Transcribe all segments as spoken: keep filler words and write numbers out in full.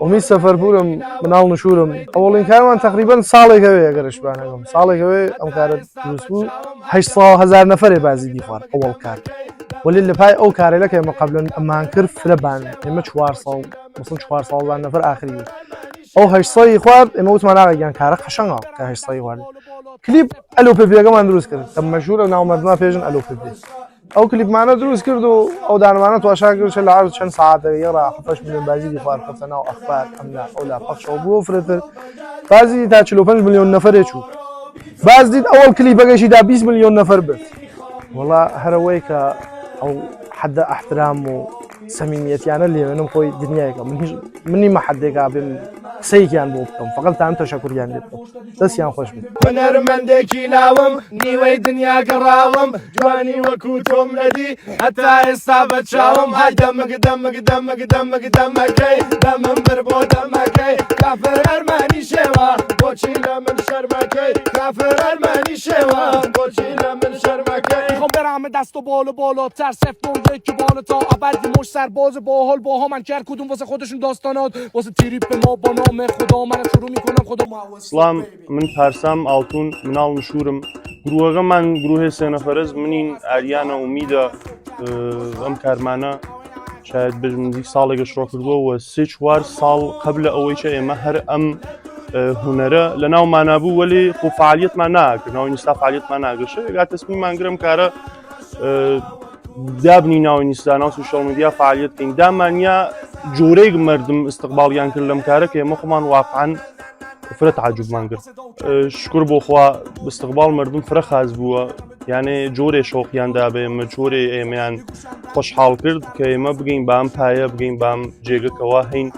ئومید سەفەرپوورم، مناڵ نشورم. ئەوەڵین کارمان تەقریبەن ساڵێکە وێ، ئەگەر اشتباه نەکەم. ساڵێکە وێ ئەم کارە دروست بوو. هەشت ساڵ، هەزار نەفەرێ بازی دیخوار ئەوەڵ کار. وەلی لە پای ئەو کارێلە کە ئێمە قەبلەن ئەمان کرد فرە بان. ئێمە چوار ساڵ، مەسەڵەن چوار ساڵ بان نەفەر ئاخری بوو. ئەو هەشت ساڵی خوارد، ئێمە وتمان ئاغا گیان کارە قەشەنگە کە هەشت ساڵی خوارد. کلیپ ئەلۆ پێ پێگەمان دروست کرد. کە مەشهورە ناو مەردما پێژن ئەلۆ پێ پێ. ئەو کلیپمانە دروست کرد و ئەو دانمانە تواشا کرد، چە لە عرض چەند ساعتێک یەڕا حەفت ملیۆن بازی دیخوار کەفتە ناو ئەخبار، ئەملا ئەولا پەخشەوە بووە فرەتر. بازی تا چل و پەنج ملیۆن نەفەرێ چوو. باز دیت ئەوەڵ کلیپەکەشی دا بیست ملیۆن نەفەر برد. وەڵا هەرەوەی کە ئەو حەدە ئەحترام و سەمیمیەتیانە لێوێنم خۆی دنیایەکە. من هیچ، من نیمە حەدێکا بێم قسەیەکیان بۆ بکەم. فقط تان تەشەکوریان لێ بکەم. دەستیان خۆش بێت. هونەرمەندێکی لاوم، نیوەی دنیا گەڕاوم، جوانی وەکو تۆم نەدی، هەتا ئێستا بە چاوم. های دەمک، دەمک، دەمک، دەمک، دەمەکەی، دەمم بر بۆ دەمەکەی. کافر ئەرمەنی شێوە، بۆچی لە من شەرمەکەی؟ کافر ئەرمەنی شێوە، بۆچی لە من شەرمەکەی؟ می‌خوام برم دست و بالا بالاتر، صفر دو یک بالا تا ابد. مش سرباز باحال با هم، هر کدوم واسه خودشون داستانات، واسه تریپ ما با نام خدا. من شروع می‌کنم خدا. سڵام، من پارسام ئاڵتون، مناڵ نشورم. گروهەکەمان گروهێ سێ نەفەرە، منین، ئاریانە، ئومیدە. ئە، ئەم کارمانە شاید بێژم نزیک ساڵێکە شڕۆ کردووە و سێ چوار ساڵ قبل ئەوەی کە ئێمە هەر ئەم، ئە، هونەرە لە ناومانا بوو، وەلی خۆ فعالیەتمان ناکرد، ناو ئینستا فعالیەتمان ناکرد. شەوێکا تەسمیمان گرم کارە، ئە، دابنی ناو ئینستا، ناو سوشیال میدیا فعالیەت بکەین. دامانیا جۆرەیەک مردم استقباڵیان کرد لەم کارە کە ئێمە خۆمان واقعاً فرە تعجبمان کرد. ئە، شکر بۆ خوا استقباڵ مردم فرە خاز بووە. یانێ جۆرێ شۆقیان دابێ، ئێمە جۆرێ ئێمەیان خۆشحاڵ کرد کە ئێمە بگەین بام پایە، بگەین بام جێگە کەوا هەین.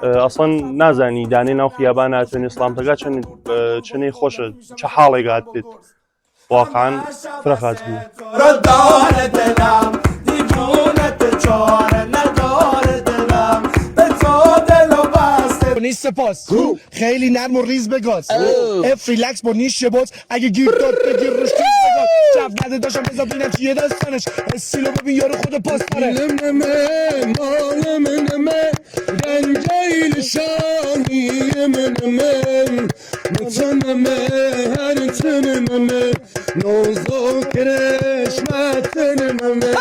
ئە، ئەسڵەن نازانی دانێ ناو خیابان هاتوێنێ سڵامتەکە چەند، ئە، چەنێ خۆشە، چە حاڵێک هات بێت. واقعاً فرە خاز بوو. نیست سپاس. خیلی نرم و ریز بگاز. اف ریلکس با نیش شباز. اگه گیر داد بگیر روش تیز بگاز. جف نده داشتم بذار ببینم چیه داستانش. استیلو ببین یارو خود پاس داره. Dilim neme, malım neme, gencey şahiyim neme, vatanım her tınım neme, nozok kreşmetim neme.